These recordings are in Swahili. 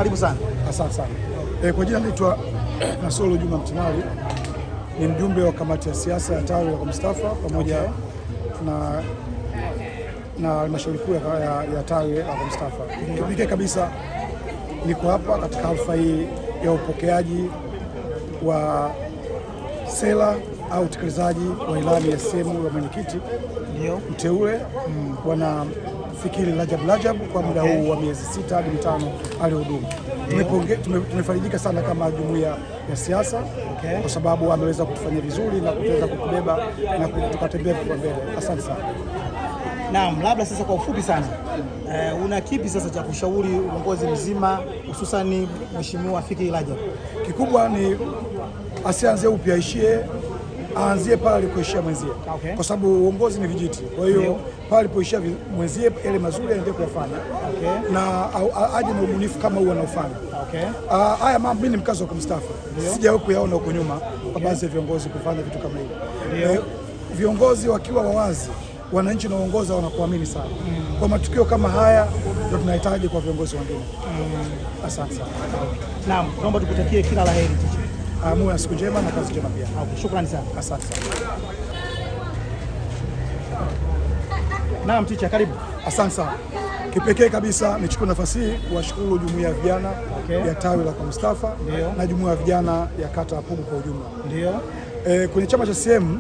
Karibu sana. Asante sana. Kwa jina naitwa Nasolo Juma Mtinali, ni mjumbe wa kamati ya siasa ya tawi la kwa Mustafa pamoja na halmashauri kuu ya tawi la kwa Mustafa. Kipekee kabisa niko hapa katika hafla hii ya upokeaji wa sera au utekelezaji wa ilani ya sehemu ya mwenyekiti mteule Bwana Fikiri Rajab Rajab kwa muda huu wa miezi 6 hadi 5 alihudumu. Tumefarijika sana kama jumuiya ya siasa kwa sababu ameweza kutufanyia vizuri na kutuweza kutubeba na tukatembea kwa mbele. Asante sana. Naam, labda sasa kwa ufupi sana una kipi sasa cha kushauri uongozi mzima hususani Mheshimiwa Fikiri Rajab? Kikubwa ni asianze upya, aishie aanzie pale alipoishia mwenzie, kwa sababu uongozi ni vijiti. Kwa hiyo pale alipoishia mwenzie yale mazuri aendelee kuyafanya na aje na ubunifu kama huu anaofanya. Haya mambo mimi ni mkazi wa Mustafa, sijawahi kuyaona huko nyuma kwa baadhi ya viongozi kufanya vitu kama hivi. Viongozi wakiwa wawazi, wananchi naongoza wanakuamini sana. Kwa matukio kama haya ndio tunahitaji kwa viongozi wengine. Asante sana. Naam, naomba tukutakie kila la heri. Muwe na siku njema na kazi njema pia. Okay, shukrani sana. Asante sana. Naam, ticha, karibu. Asante sana. Kipekee kabisa nichukue nafasi hii kuwashukuru jumuiya ya vijana ya tawi la kwa Mustafa na jumuiya ya vijana ya kata ya Pugu kwa ujumla. Ndio. Kwenye chama cha CCM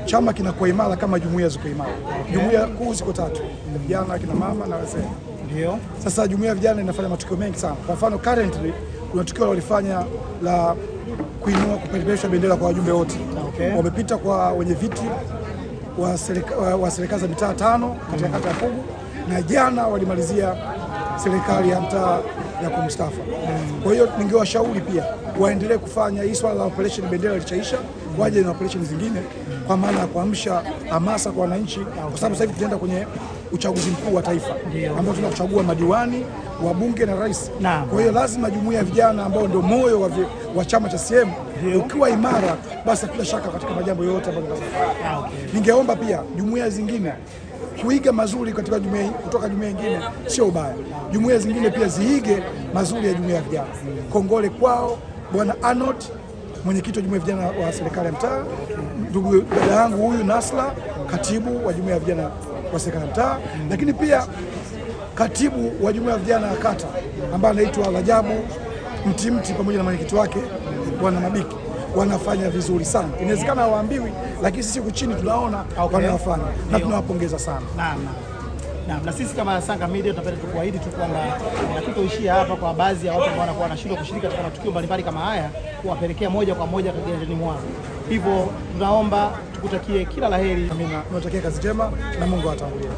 chama kinakuwa imara kama jumuiya ziko imara. Jumuiya kuu ziko tatu, vijana, kina mama na wazee. Ndio. Sasa jumuiya ya vijana inafanya matukio mengi sana. Kwa mfano currently kuna tukio walifanya la kuinua kupeperusha bendera kwa wajumbe wote. Wamepita kwa wenye viti wa serikali za mitaa 5 katika kata ya Pugu na jana walimalizia serikali ya mtaa ya kwa Mustafa. Kwa hiyo ningewashauri pia waendelee kufanya hii swala la operation bendera lichaisha, waje na operation zingine kwa maana ya kuamsha hamasa kwa wananchi, kwa sababu sasa hivi tunaenda kwenye uchaguzi mkuu wa taifa ambao tunakuchagua madiwani, wabunge na rais. Kwa hiyo lazima jumuiya ya vijana ambao ndio moyo wa chama cha CCM ukiwa imara, basi bila shaka katika majambo yote ambayo tunafanya. Ningeomba pia jumuiya zingine kuiga mazuri katika jumuiya kutoka jumuiya nyingine sio ubaya. Jumuiya zingine pia ziige mazuri ya jumuiya ya vijana. Kongole kwao Bwana Arnold, mwenyekiti wa jumuiya ya vijana wa serikali ya mtaa, ndugu dada yangu huyu Nasla, katibu wa jumuiya ya vijana wa serikali ya mtaa, lakini pia katibu wa jumuiya ya vijana ya kata ambaye anaitwa Rajabu Mtimti pamoja na mwenyekiti wake Bwana Mabiki wanafanya vizuri sana. Inawezekana hawaambiwi, lakini sisi huku chini tunaona wanayofanya na tunawapongeza sana. Naam. Naam, na sisi kama Sanga Media tunapenda tukuahidi tu kwamba hatutoishia hapa kwa baadhi ya watu ambao wanakuwa wanashindwa kushiriki katika matukio mbalimbali kama haya, kuwapelekea moja kwa moja kiganjani mwao. Hivyo tunaomba tukutakie kila la heri. Amina, tunatakia kazi njema na Mungu awatangulie.